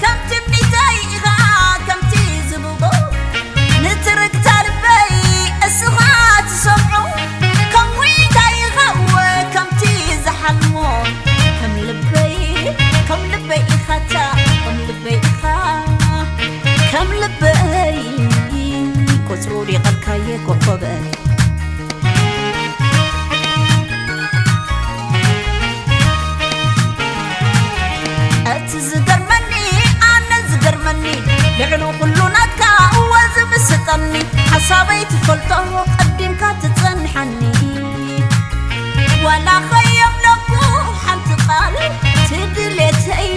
ከም ትምኒተይ ኢኻ፣ ከምቲ ዝብቦ ንትርግታ ልበይ እስኻ ትሰምዖ። ከም ዊንታ ኢኻ እወ፣ ከምቲ ዝሓልሞ። ከም ልበይ፣ ከም ልበይ ኢኻታ፣ ከም ልበይ ኢኻ፣ ከም ልበይ። ቁጽሩ ዲቐልካየ ኮኾበይ። እቲ ዝገርመኒ፣ ኣነ ዝገርመኒ፣ ልዕሊ ኩሉ ናትካ እወ ዝምስጠኒ፣ ሓሳበይ ትፈልጦ ቀዲምካ ትጸንሓኒ። ዋላ ኸየምለኩ ሓንቲ ቃል ትድሌተይ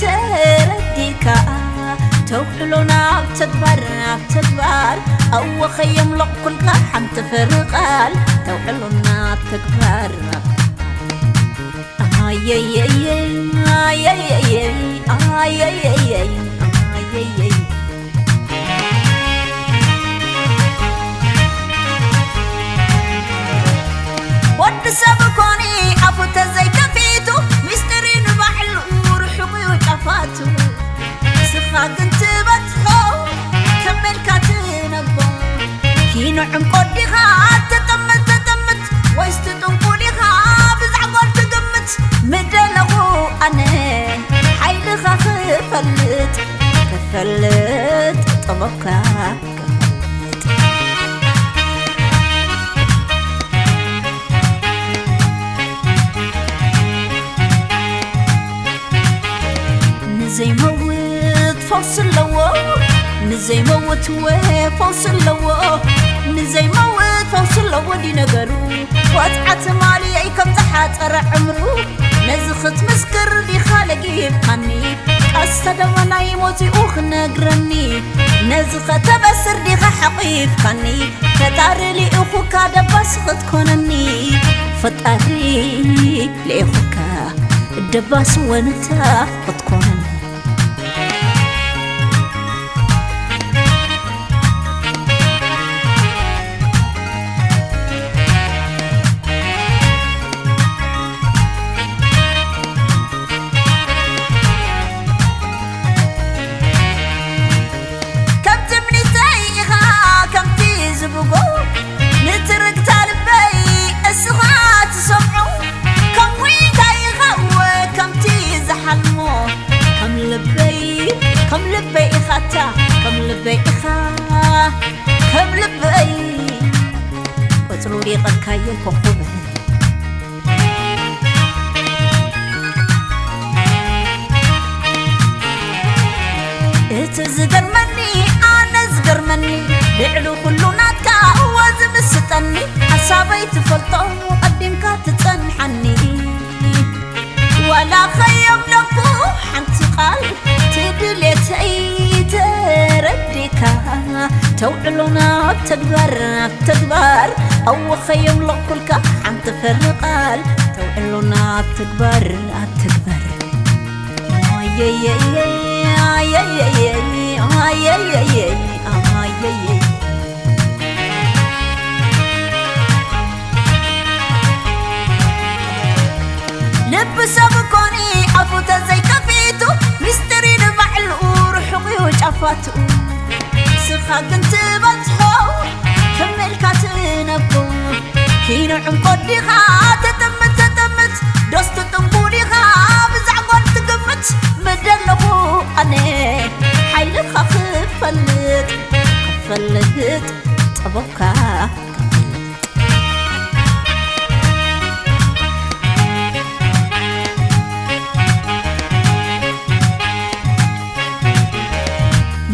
ተረዲካ፣ ተውዕሎ ናብ ተግባር፣ ናብ ተግባር፣ እወ ኸየምለኩልካ ሓንቲ ፍርቓል፣ ተውዕሎ ናብ ተግባር፣ ናብ ተግባር። ኣየየየ፣ ኣየየየ፣ ኣየየየ፣ ኣየየየ። ወዲ ሰብ ኮኒ ኣፉ ተዘይከፊቱ፣ ምስጢሪ ንባዕሉ ርሑቕ እዩ ጫፋቱ። ንስኻ ግን ትበጽሖ፣ ከመልካ ትነቦ። ኪኖ ዕንቆ ዲኻ፣ ትጥምት፣ ትጥምት፣ ወይስ ትጥንቁ ዲኻ፣ ብዛዕባል ትግምት? ምደለኹ ኣነ፣ ሓይልኻ ክፈልጥ፣ ክፈልጥ፣ ጥበብካ ክፈልጥ። ንዘይመውት ፈውሲ ኣለዎ፣ ንዘይመውት ወ-፣ ፈውሲ ኣለዎ፣ ንዘይመውት ፈውሲ ኣለዎ ድዩ ነገሩ? ወጽዓ ትማሊ ከም ዝሓጸረ ዕምሩ፣ ነዚ ክትምስክር ዲኻ ለጊብካኒ? ቀስተ ደመናይ መጺኡ ክነግረኒ፣ ነዚ ከተበስር ዲኻ ሓቒፍካኒ? ፈጣሪ ልኢኹካ ደባስ ክትኮነኒ፣ ፈጣሪ ልኢኹካ ደባስ ወንታ ክትኮነኒ። ከም ትምኒተይ ኢኻ ከምቲ ዝብጎ፣ ንትርግታ ልበይ እስኻ ትሰምዖ። ከም ዊንታ ኢኻ እወ ከምቲ ዝሓልሞ። ከም ልበይ፣ ከም ልበይ ኢኻታ፣ ከም ልበይ ኢኻ፣ ከም ልበይ። ቁጽሩ ዲቐልካየ ኮኾበይ። እቲ ዝገርመኒ፣ ኣነ ዝገርመኒ፣ ልዕሊ ኩሉ ናትካ እወ ዝምስጠኒ፣ ሓሳበይ ትፈልጦ ቀዲምካ ትጸንሓኒ። ዋላ ኸየምለኩ ሓንቲ ቃል ትድሌተይ ተረዲካ፣ ተውዕሎ ናብ ተግባር፣ ናብ ተግባር፣ ኣወ ኸየምለኩልካ ሓንቲ ፍርቓል፣ ተውዕሎ ናብ ተግባር፣ ናብ ተግባር። ኣየየየ፣ ኣየየየ፣ ኣየየየ፣ ኣየየየ። ልቢ ሰብ ኮኒ ኣፉ ተዘይከፊቱ፣ ምስጢሪ ንባዕሉ ርሑቕ እዩ ጫፋቱ። ንስኻ ግን ትበጽሖ፣ ከመልካ ትነቦ። ኪኖ ዕንቆ ዲኻ ተጠምት፣ ተጠምት፣ ዶስ ትጥንቁ ዲኻ ብዛዕባን ትግምት? ምደለኹ ኣነ ሓይልኻ ክፈልጥ፣ ክፈልጥ ጥበብካ ክፈልጥ።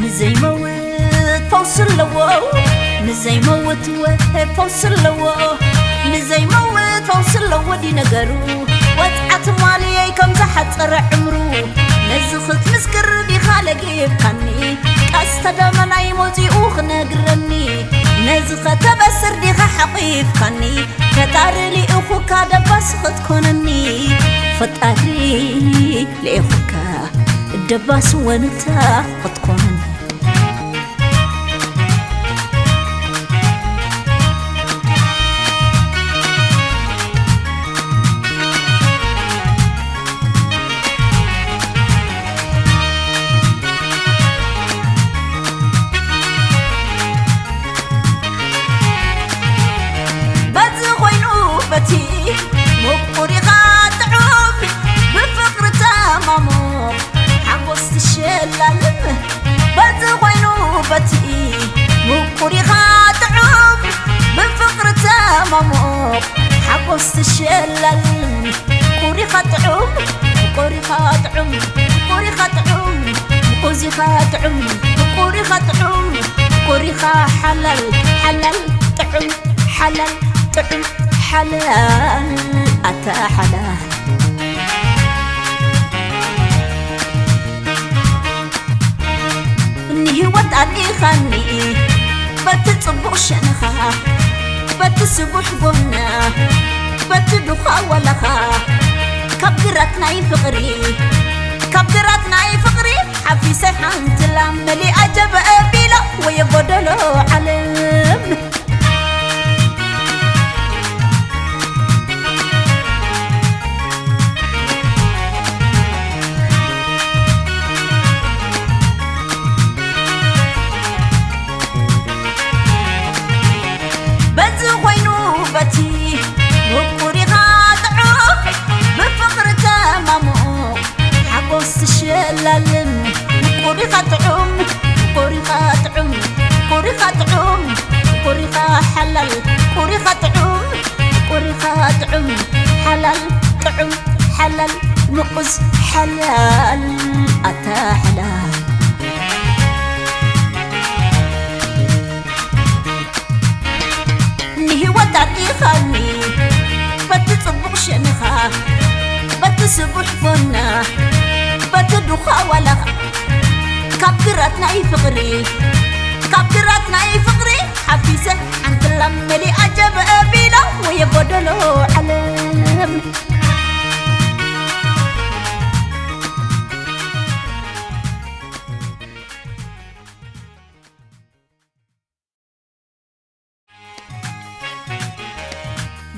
ንዘይመውት ፈውሲ ኣለዎ፣ ንዘይመውት ወ-፣ ፈውሲ ኣለዎ፣ ንዘይመውት ፈውሲ ኣለዎ ድዩ ነገሩ? ወጽዓ ትማልየይ ከም ዝሓጸረ ዕምሩ፣ ነዚ ክትምስክር ዲኻ ለጊብካኒ? ቀስተ ደመናይ መጺኡ ክነግረኒ፣ ነዚ ከተበስር ዲኻ ሓቒፍካኒ? ፈጣሪ ልኢኹካ ደባስ ክትኮነኒ፣ ፈጣሪ ልኢኹካ ደባስ ወንታ ክትኮን። በዚ ኮይኑ በቲ ምቁር ኢኻ ጥዑም፣ ብፍቕሪ ተማሙቕ ሓጎስ ትሸላልም። በዚ ኮይኑ በቲ ምቁር ኢኻ ጥዑም፣ ብፍቕሪ ተማሙቕ ሓጎስ ትሸላልም። ምቁር ኢኻ ጥዑም፣ ምቁር ኢኻ ጥዑም፣ ምቁር ኢኻ ጥዑም፣ ምቁዝ ኢኻ ጥዑም፣ ምቁር ኢኻ ጥዑም፣ ምቁር ኢኻ ሓላል፣ ሓላል ጥዑም፣ ሓላል ጥዑም፣ ሓላል ኣታ ሓላል። ንህይወት ኣዲኻኒ በቲ ጽቡቕ ሸነኻ፣ በቲ ስቡሕ ጎና፣ በቲ ድኻ ዋላኻ፣ ካብ ግራት ናይ ፍቕሪ፣ ካብ ግራት ናይ ፍቕሪ ሓፊሰ ሓንቲ ላም መሊኣ ጀበ ቢላ ወየ ጎደሎ ዓለም። በዚ ኮይኑ በቲ ምቁር ኢኻ ጥዑም፣ ብፍቕሪ ተማሙቕ ሓጎስ ትሸላልም። ምቁር ኢኻ ጥዑም፣ ምቁር ኢኻ ጥዑም፣ ምቁር ኢኻ ጥዑም፣ ምቁር ኢኻ ሓላል፣ ምቁር ኢኻ ጥዑም፣ ምቁር ኢኻ ጥዑም፣ ሓላል ጥዑም፣ ሓላል ምቁዝ ሓላል ኣታ ሓላል። ንህይወት ኣዲኻኒ በቲ ጽቡቕ ሸነኻ፣ በቲ ስቡሕ ጎና፣ በቲ ድኻ ዋላኻ፣ ካብ ግራት ናይ ፍቕሪ፣ ካብ ግራት ናይ ፍቕሪ ሓፊሰ ሓንቲ ላም መሊኣ ጀበ ቢላ ወየ ጎደሎ ዓለም።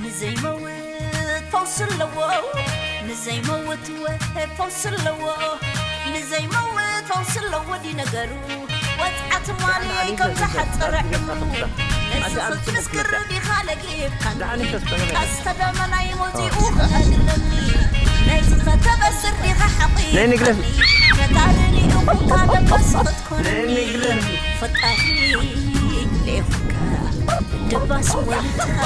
ንዘይመውት ፈውሲ ኣለዎ፣ ንዘይመውት ወ-፣ ፈውሲ ኣለዎ፣ ንዘይመውት ፈውሲ ኣለዎ ድዩ ነገሩ? ወጽዓ ትማሊ ከም ዝሓጸረ ዕምሩ፣ ነዚ ክትምስክር ዲኻ ለጊብካኒ? ቀስተ ደመናይ መጺኡ ክኣግለኒ፣ ነዚ ከተበስር ዲኻ ሓቒፍካኒ? ፈጣሪ ልኢኹካ ደባስ ክትኮነኒ፣ ፈጣሪ ልኢኹካ ደባስ ወሊድካ።